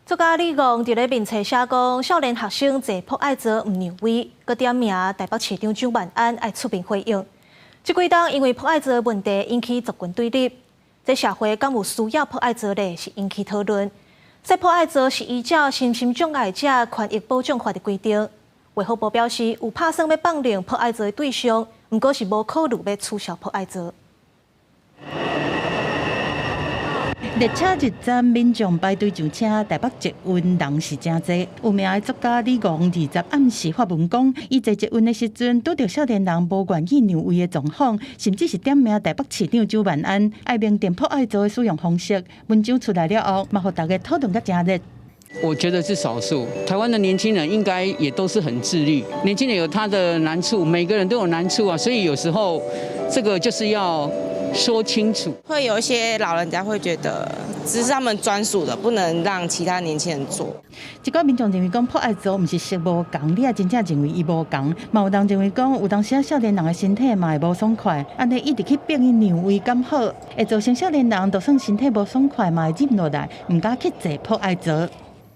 作家李昴佇咧面冊寫講，少年學生坐博愛座毋讓位，閣點名台北市長蔣萬安愛出面回應。這幾冬因為博愛座問題引起族群對立，這社會敢有需要博愛座咧？是引起討論。設博愛座是依照身心障礙者權益保障法的規定。衛福部表示，有拍算欲放寬博愛座的對象，毋過是無考慮欲取消博愛座。列車入站，民眾排隊上車，台北捷運人是誠濟。有名的作家李昴20暗時發文講，伊坐捷運的時陣，拄著少年人無願意讓位的狀況，甚至是點名台北市長蔣萬安，愛明定博愛座的使用方式。文章出來了後，嘛予大家討論甲誠熱。我覺得是少數，台灣的年輕人應該也都是很自律。年輕人有他的難處，每個人都有難處啊，所以有時候這個就是要說清楚。會有一些老人家會覺得這是他們專屬的，不能讓其他年輕人坐。一寡民眾認為講博愛座毋是色無仝，你也真正認為伊無仝。嘛有人認為講有當時少年人的身體嘛會無爽快，按呢一直去逼伊讓位敢好，會造成少年人就算身體無爽快嘛會忍落來，毋敢去坐博愛座。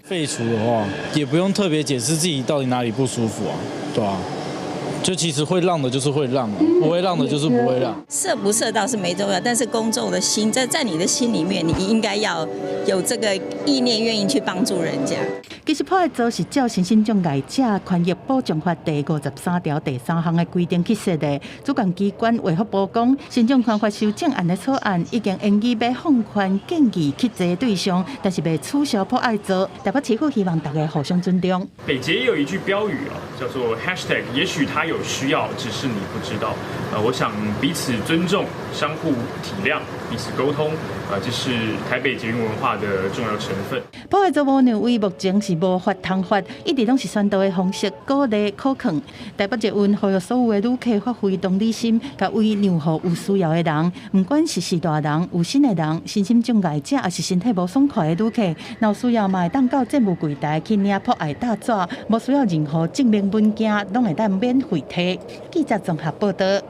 廢除的話，也不用特別解釋自己到底哪裡不舒服啊，對吧？就其實會讓的，就是會讓，不會讓的，就是不會讓。設不設倒是沒重要，但是公眾的心在你的心裡面，你應該要有這個意念，願意去幫助人家。其實博愛座是照身心障礙者權益保障法第53條第三項的規定去設的。主管機關衛福部講，身障權法修正案的草案已經研議欲放寬建議去坐對象，但是袂取消博愛座。台北市府希望大家互相尊重。北捷也有一句標語啊，叫做 #也許他有需要，只是你不知道。我想彼此尊重、相互體諒、彼此溝通，啊，這是台北捷運文化的重要成分。博愛座無讓位，目前是無法通法，一直攏是宣導的方式，鼓勵可勸。台北捷運呼籲所有的旅客發揮同理心，共位讓予有需要的人，毋管是序大人、有身的人、身心障礙者，抑是身體無爽快的旅客，若有需要嘛會當到政務櫃台去領博愛搭紙，無需要任何證明文件，攏會當免費提。記者綜合報導。